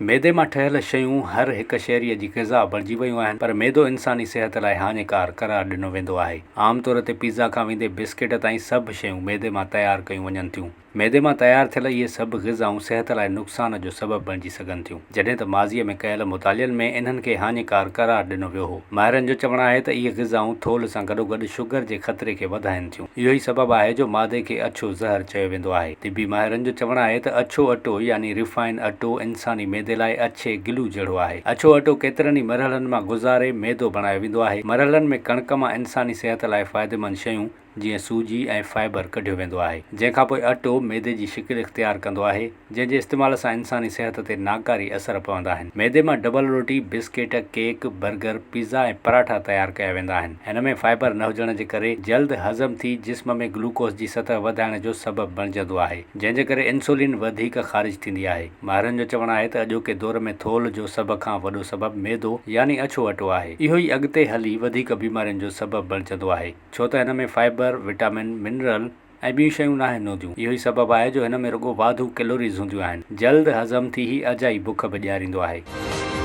ميدي مان ٺهيل شيون هر هڪ شهريء جي غذا بڻجي ويون آهن پر ميدو انساني صحت لاء هاڃيڪار قرار ڏنو ويندو آهي. عام طور تي پيزا کان ويندي بسڪيٽ تائين سڀ شيون ميدي مان تيار ڪيون وڃن ٿيون. ميدي مان تيار ٿيل اهي سڀ غذائون صحت لاء نقصان جو سبب بڻجي سگهن ٿيون. جڏهن ته ماضيء ۾ ڪيل مطالعن ۾ انهن کي هاڃيڪار قرار ڏنو ويو هو. ماهرن جو چوڻ آهي ته اهي غذائون ٿولهه سان گڏوگڏ شگر جي خطري کي وڌائين ٿيون. اهو ئي سبب آهي جو مادي کي اڇو زهر چيو ويندو آهي. طبي ماهرن جو چوڻ آهي ته اڇو اٽو يعني ريفائن اٽو انساني معدي لاء اڇي گلو جهڙو آهي. اڇو اٽو ڪيترن ئي مرحلن مان گذاري ميدو بڻايو ويندو آهي. مرحلن ۾ ڪڻڪ مان انساني صحت لاء فائديمند شيون جيئن سوجي ۽ فائبر ڪڍيو ويندو آهي. جنهن کانپوء اٽو ميدي جي شڪل اختيار ڪندو آهي. جنهن جي استعمال سان انساني صحت تي ناڪاري اثر پوندا آهن. ميدي مان ڊبل روٽي، بسڪيٽ، ڪيڪ، برگر، پيزا ۽ پراٺا تيار ڪيا ويندا آهن. هن ۾ فائبر نه هجڻ جي ڪري جلد هضم ٿي جسم ۾ گلوڪوز جي سطح وڌائڻ جو سبب بڻجندو آهي، جنهن جي ڪري انسولين وڌيڪ خارج ٿيندي آهي. ماهرن جو چوڻ آهي ته اڄوڪي دور ۾ ٿولهه جو سڀ کان وڏو سبب ميدو يعني اڇو اٽو آهي. اهو ئي اڳتي هلي وڌيڪ بيمارين جو سبب بڻجندو آهي، ڇو ته هن ۾ فائبر، وٽامن، منرل، ۽ ٻيون شيون ناهن هونديون. اهو ئي سبب آهي جو هن ۾ رڳو واڌو ڪيلوريز هونديون آهن. جلد هضم ٿي هي اجائي بک به ڏياريندو آهي.